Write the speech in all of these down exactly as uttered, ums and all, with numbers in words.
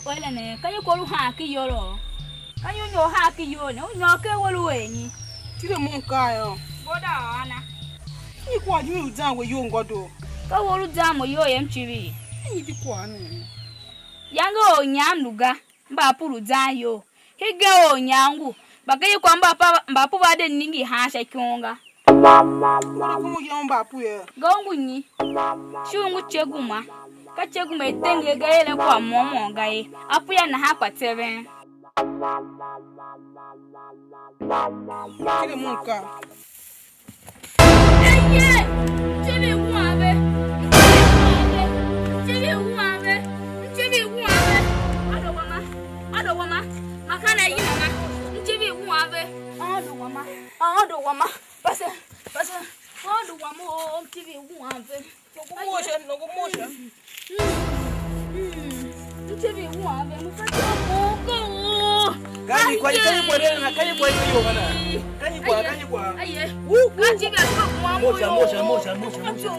Wele ne, ka nyi ko lu haan ki iyolo? Ka nyi u nyôr haan ki iyol ne? U nyôr ken we lu er nyi? Tile mo mkaa yô. Bo da ôr ana? Nyi kwagh jime u zan we iyol ngô doo? Ka we u lu zan mo iyol yam civir. Nyi di kwagh ne? Yange or nyam lu ga, mba a pue lu zan iyol. Hegen or nyam ngu, mba ke i kwagh mba pa, mba pu va de ningir han sha ikon ga. Ngula kuma u yem mba pu ye. Ga u ngu nyi? Shi u ngu ce guma. Ka ce guma i tenger ga, eren kwagh môm môm ga ye. A pu ya nahan kpa tseven. Tile mo mkaa. Eye! Mcivir wuan ve! Mcivir wuan ve! Mcivir wuan ve! Mcivir wuan ve! Ado wama! Ado wama! Makana yina na! Mcivir wuan ve! Ado wama! Ado wama! Pase! Pase! Ado wama o! Mcivir wuan ve! Nongo mosha, nongo mosha. Mcivir wuan ve, mu fatyô u mongo. Kanyi kwa, kanyi kwa rena, kanyi kwa iko yo mana. Kanyi kwa, kanyi kwa. Aye. Wu, wu. Kanyi ga kwa kwa mo. Mosha, mosha, mosha, mosha, mosha.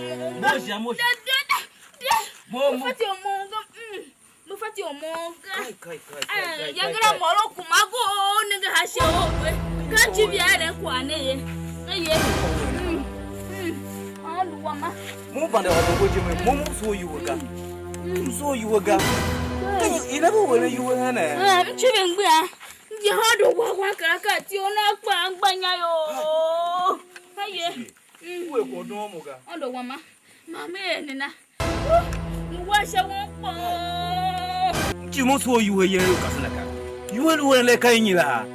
Mosha, mosha. Mo, mo. Mu fatyô u mongo. Mm. Mu fatyô u mongo. Kai, kai, kai, kai, kai, kai. Yagera moro kuma go, nenge hashe ogwe. Ka ci bia eren kwagh ne ye. Ne ye. Mm. Mm. A lu wama. Mo vande ôr nongo je me, mo, mo soo iwuhe ga. M soo iwuhe ga. Ka i, i na ve weren iwuhe hene? Ah, m civir mgbia. M je hôndo wa wa kara ka ti una kpa angbanya yo. Ka ye. Mm. Wue ko doon mo ga. Hôndo wama. Ma me er nena. Uh, m wa sha won kpoo. M civir mo soo iwuhe yen u kasen akaa. Iwuhe lu eren le ka i nyi la?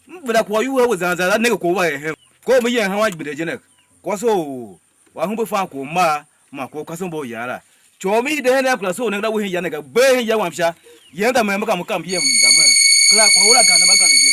M venda kwagh u iwuhe we zan zan, la nenge kwagh u va er hen. Kwagh u me yen hen wan gbede je ne. Kwase u Wa humbe fan kwagh u mar man kwagh u kasen mba u yan la. Cor mi i de hen a kura soo u nenge la we hen ya ne ga, bee hen ya wam sha. Yem za me, me ka me kam yem za me. Kera kwagh u la gande ma gande je.